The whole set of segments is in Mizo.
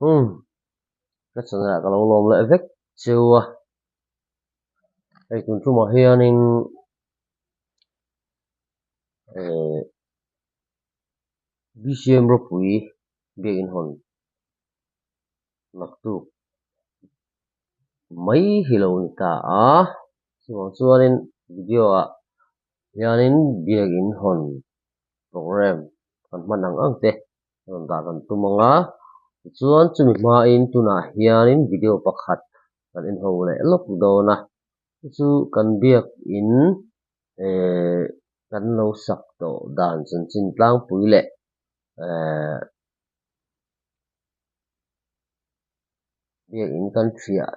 Umm ka channel ah ka lo lawm leh vek cheu a, hei tun tumah hianin ehh BCM ropui biakin hawn naktuk mai hi lo ni ta a, chuvang chuanin video ah hianin biakin hawn program kan hman ang ang te rawn dah kan tum ang a, tichuan chumi hmain tunah hianin video pakhat kan en ho leh lawk dawn a, chu chu kan biakin ehh kan lo sak tawh dan chanchin tlangpui leh ehh biakin kan thiah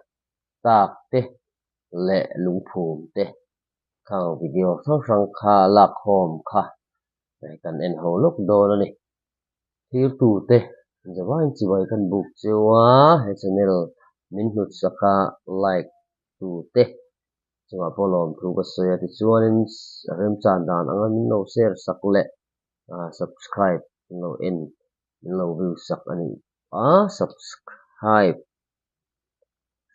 tak te leh lungphum te khang video hrang hrang kha lak khawm kha kan en ho lawk dawn a ni. Thirtute zavain chibai kan buk cheu a, he channel min hnut sak a like tute chungah pawh lawmthu ka sawi a, tichuanin remchan dan anga min lo share sak leh subscribe min lo en min lo view sak a nih a, subscribe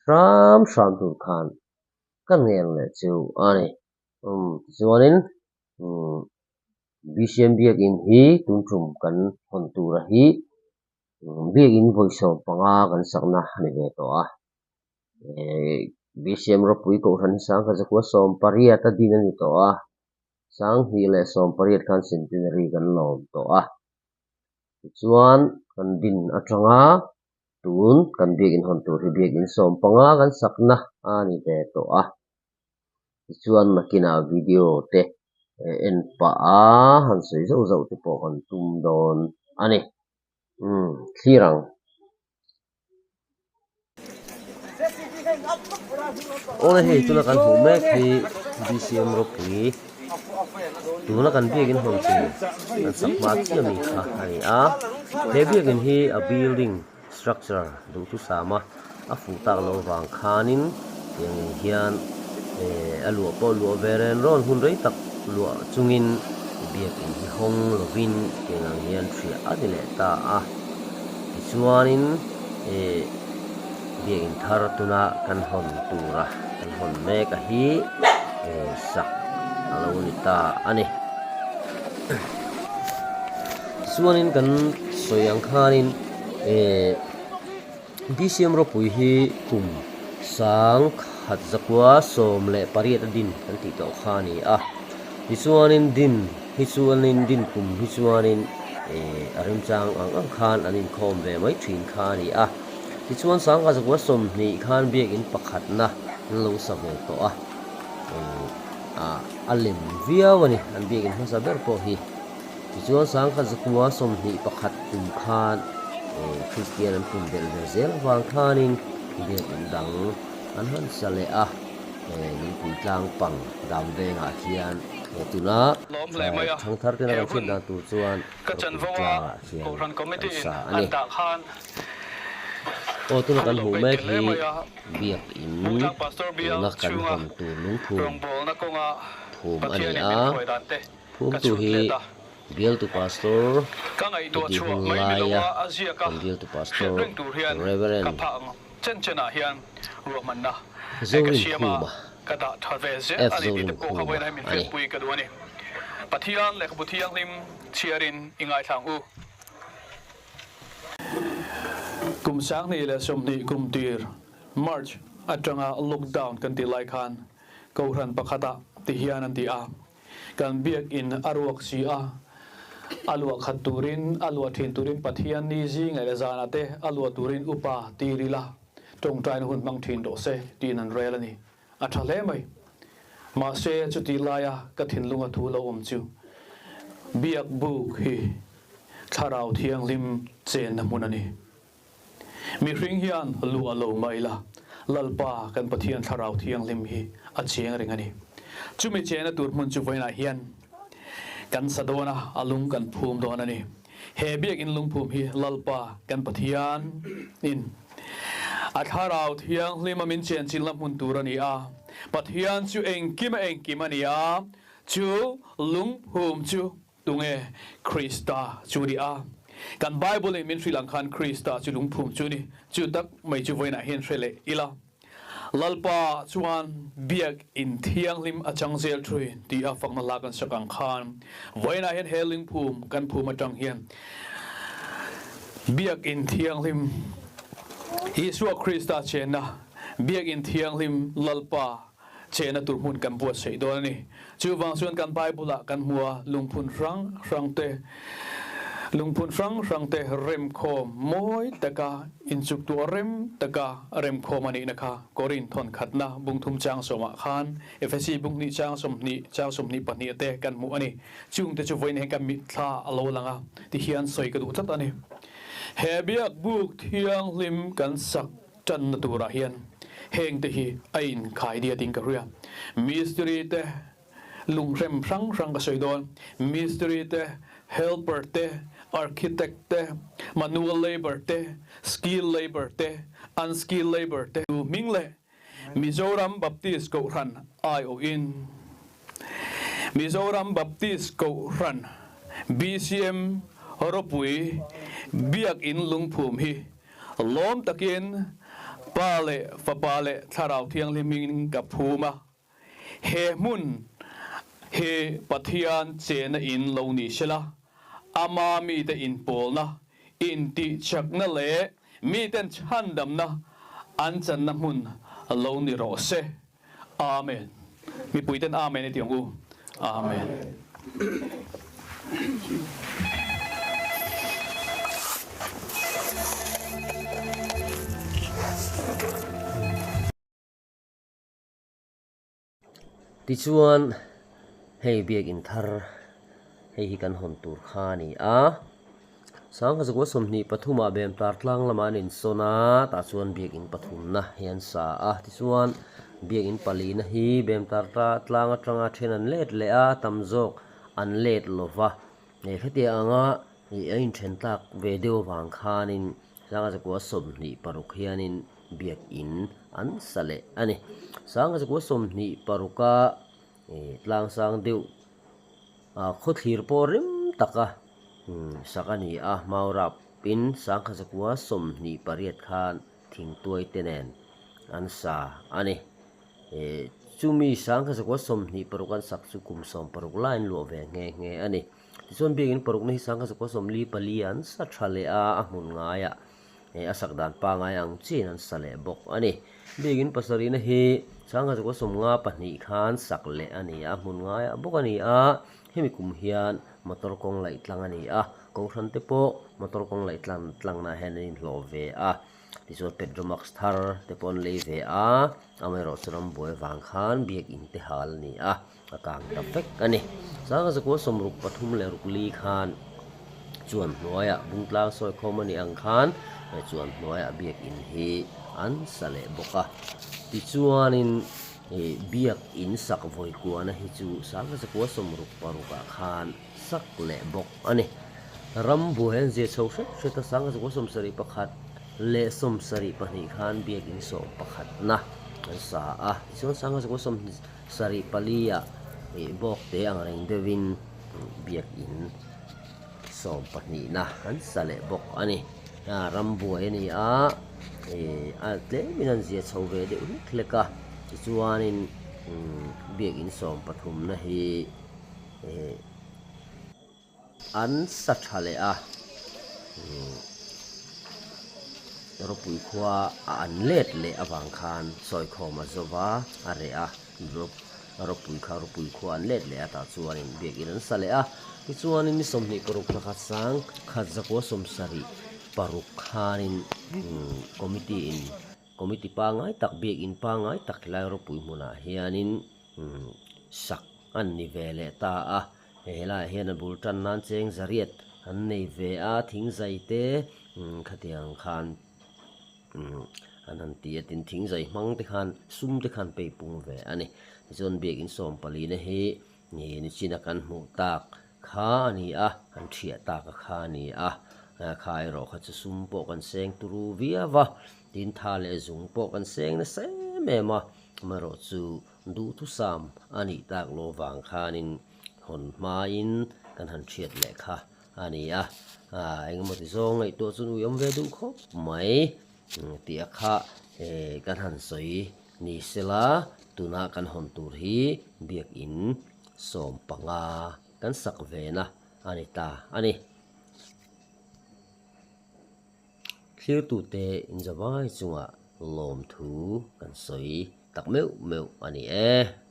hram hram tur khan ka ngen leh chu a ni. Umm tichuanin umm BCM biakin hi tun tum kan hawn tura hi biakin vawi 15 kan sakna a ni ve tawh a. Ehh BCM ropui kohhran hi 1980 a din a ni tawh a, 2018 khan centenary kan lawm tawh a. Tichuan kan din atanga tun kan biakin hawn tur hi biakin 15 kan sakna a ni ve tawh a. Tichuan nakinah video te en pah a han sawi zauh zauh te pawh kan tum dawn a ni. Umm thlir ang. Awle hei tuna kan hmuh mek hi BCM ropui tuna kan biakin hawn tur kan sak hma chiah mi kha a ni a. He biakin hi a building structure duhthusam a a fuh tak loh vang khanin tiang ang hian eh a luah pawh luah ve ren rawn hun rei tak luah chungin biakin hi hawng lovin tiang ang hian hriah a ni leh ta a. Tichuanin eh biakin thar tuna kan hawn tura kan hawn mek a hi eh sak a lo ni ta a ni. Tichuanin kan sawi ang khanin eh BCM ropui hi kum 1918 a din kan tih tawh kha a ni a. Tichuanin din hi chuanin din kum hi chuanin eh a remchang ang ang khan an inkhawm ve mai thin kha a ni a. Tichuan 1920 khan biakin pakhatna an lo sa ve tawh a. Eh ah a lem viau a ni an biakin hmasa ber pawh hi. Tichuan 1921 kum khan eh Kristian an pum belh ve zel avang khanin biakin dang an han sa leh a, eh Lungpui tlang pang dam vengah khian he tuna thangthar tena kan hriat dan tur chuan Ropui tlangah khian an sa a ni. Aw tuna kan hmuh mek hi biakin tuna kan hawn tur lungphum phum a ni a. Phumtu hi Bialtu Pastor heti hun laia kan Bialtu Pastor Rev. Zorinkhuma, F. Zorinkhuma a ni. Kum 2020 kum tir March atanga lockdown kan tih lai khan Kohhran pakhatah ti hian an ti a. Kan biakinn a ruak si a, a luah khat turin, a luah thin turin Pathian ni zing leh zanah te a luah turin upa tir ila, tawngtaina hun hmang thin rawh se tiin an rel a ni. A tha hle mai. Mahse, chutih laia ka thinlunga thu lo awm chu biak buk hi Thlarau Thianghlim chenna hmun a ni. Mihring hian luh a lo mah ila, Lalpa kan Pathian Thlarau Thianghlim hi a cheng reng a ni. Chumi chena tur hmun chu vawiinah hian kan sa dawn a, a lung kan phum dawn a ni. He biakinn lungphum hi Lalpa kan Pathian in a Thlarau Thianghlim a min chenchilhna hmun tur a ni a. Pathian chu engkim a engkim a ni a, chu lungphum chu Tunge Krista chu ni a? Kan Bible in min hrilh ang khan Krista chu lungphum chu ni. Chu tak mai chu vawiinah hian hre leh ila. Lalpa chuan biak in thianghlim a chang zel thui tih a fakna hla kan sak ang khan vawiinah hian he lungphum kan phum atang hian biak in thianghlim Isua Krista chenna biak in thianghlim Lalpa chenna tur hmun kan buatsaih dawn a ni. Chuvang chuan kan Bible-ah kan hmu a, lungphun hrang hrangte, lungphun hrang hrangte remkhawm mawi taka inchuktuah rem taka remkhawm a nihna kha Korin thawn khatna bungthum chang sawmah khan Efesi bunghnih chang 20 chang 22 te kan hmuh a ni. Chungte chu vawiin hian kan mitthla a lo lang a, tihian sawi ka duh tlat a ni. He biakbuk thianghlim kan sak Tanna turah hian hengte hi a inkhai diat in ka hria. Mistiri te lunghrem hrang hrang ka sawi dawn. Mistiri te, helper te, architect te, manual labour te, skill labour te, unskill labour te tu hming leh Mizoram Baptist Kohhran aiawhin Mizoram Baptist Kohhran, BCM, ropui Biakin lungphum hi Lawm takin Pa leh Fapa leh Thlarau Thianghlim in ka phum a, he hmun hi Pathian chena in lo ni sela, ama mite inpawlna, intihchakna leh miten chhandamna an channa hmun lo ni rawh se. Amen. Mipuiten Amen i ti ang u. Amen. Tichuan, hei biakinn thar hei hi kan hawn tur kha a ni a. Sangkazakua 23 ah Bemtar tlang lamah an insawn a, tah chuan biakinn pathumna hi an sa a. Tichuan, biakinn palina hi Bemtar tlang atanga then an let leh a, tam zawk an let lo va. Hetiang anga a inthen tlak ve deuh avang khanin Sangkazakua 26 hianin biakinn an sa leh a ni. Sangkazakua 26 a tlangsang deuh Khawthlir pawh rem taka sak a ni a, Maurapin Sangkhazakua 28 khan thingtuai te nen an sa a ni. Chumi Sangkhazakua 26 an sak chu kum 60 laiin luah ve nghe nghe a ni. Tichuan biakinn parukna hi Sangkhazakua 44 an sa tha leh a, a hmun ngaiah a sak dan pangngai ang chiin an sa leh bawk a ni. Biakinn pasarihna hi Sangha 52 khan sak leh a ni a, hmun ngaiah bawk a ni a, hemi kum hian motor kawng laih tlang a ni a, Kohhran te pawh motor kawng laih tlang tlangna hian an inhlawh ve a, tichuan Petromax thar te pawh an lei ve a, amaherawhchu rambuai vang khan biakinn te hal a ni a, a kang ta vek a ni. 1963 leh rukli khan chuan hnuaiah Bungtlang sawikhawm a nih ang khan he chuan hnuaiah biakinn hi an sa leh bawk a. Tichuanin ih biakinn sak vawikuana hi chu 1966 ah khan sak leh bawk a ni. Rambuai an zia chho hret hret a, 1971 leh 72 khan biakinn 11 na an sa a. Tichuan 19 Sarih pali ah ih bawk te ang reng deuhin biakinn 12 na an sa leh bawk a ni. A rambuai a ni a, ih a tlemin an zia chho ve deuh hlek hlek a, tichuanin biakinn 13 na hi ih An sa tha leh a, ropui khua a an let leh avang khan sawikhawm a zo va, a reh a, ropui kha ropui khua an let leh a tah chuanin biakinn an sa leh a, tichuanin ni 26 thla khat 1976 khanin committee in committee pangngai tak biakinn pangngai tak helai ropui hmunah hianin sak an ni ve leh ta a. He helaiah hian a bul tan nan cheng zariat an nei ve a, thingzai te khatiang khan an han ti a, tin thingzai hmang te khan sum te khan pei pung ve a ni. Tichuan biakinn 14 na hi nichina kan hmuh tak kha a ni a, an thiah tak a kha a ni a, kha erawh kha chu sum pawh kan seng turu viau va, tin tha leh zung pawh kan seng nasa em em a, amaherawh chu Duhthusam a nih tak lo vang khanin hawn hmain kan han hriat leh kha a ni a. Engemaw ti zawng ngaihtuah chu ui awm ve duh khawp mai tih a kha kan han sawi ni sela tuna kan hawn tur hi biakin 15 kan sak vena a ni ta a ni. Thlirtute inzavai chungah lawmthu kan sawi tak meuh meuh a ni e.